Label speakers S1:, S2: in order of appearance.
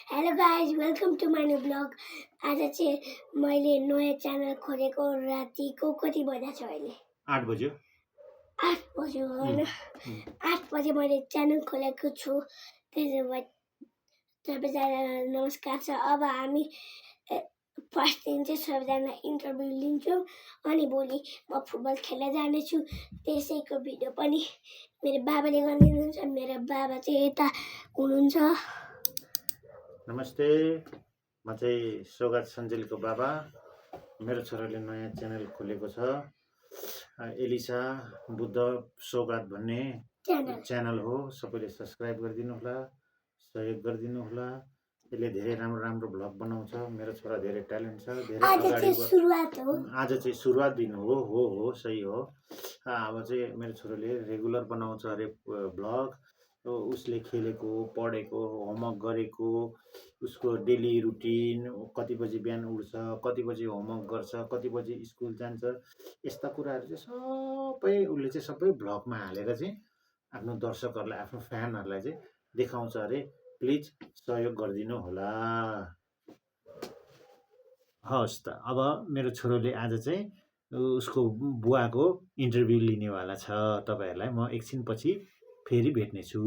S1: Hello guys welcome to my new blog. आज चाहिँ मैले नयाँ च्यानल खोलेको रातिको कति बजा छ अहिले
S2: 8 बज्यो
S1: 8 बज्यो होइन 8 बजे मैले च्यानल खोलेको छु। त्यसो भए सबैजनालाई नमस्कार छ। अब हामी फर्स्ट दिन चाहिँ सबैजना इन्टरभ्यू लिन्छौँ अनि भोलि म फुटबल खेल्न जानेछु। त्यसैको भिडियो पनि मेरो बाबाले गरिदिनुहुन्छ। मेरो बाबा चाहिँ यता हुनुहुन्छ।
S2: नमस्ते, म चाहिँ सौगात सञ्जेलको बाबा। मेरो छोराले नयाँ च्यानल खोलेको छ, एलिसा बुद्ध सौगात भन्ने च्यानल हो। सबैले सब्सक्राइब गरिदिनु होला, सहयोग गरिदिनु होला। यसले धेरै राम्रो राम्रो भ्लग बनाउँछ। मेरो छोरा धेरै ट्यालेन्ट छ, धेरै अगाडि आज चाहिँ सुरुवात दिन हो सही हो। अब चाहिँ मेरो छोराले रेगुलर बनाउँछ अरे भ्लग। उसले खेलेको, पढेको, होमवर्क गरेको, उसको डेली रुटिन, कति बजी बिहान उठ्छ, कति बजी होमवर्क गर्छ, कति बजी स्कुल जान्छ, यस्ता कुराहरू चाहिँ सबै उसले चाहिँ सबै भ्लगमा हालेर चाहिँ आफ्नो दर्शकहरूलाई, आफ्नो फ्यानहरूलाई चाहिँ देखाउँछ अरे। प्लिज सहयोग गरिदिनु होला। हवस् त, अब मेरो छोरोले आज चाहिँ उसको बुवाको इन्टरभ्यू लिनेवाला छ। तपाईँहरूलाई म एकछिनपछि फेरि भेट्नेछु।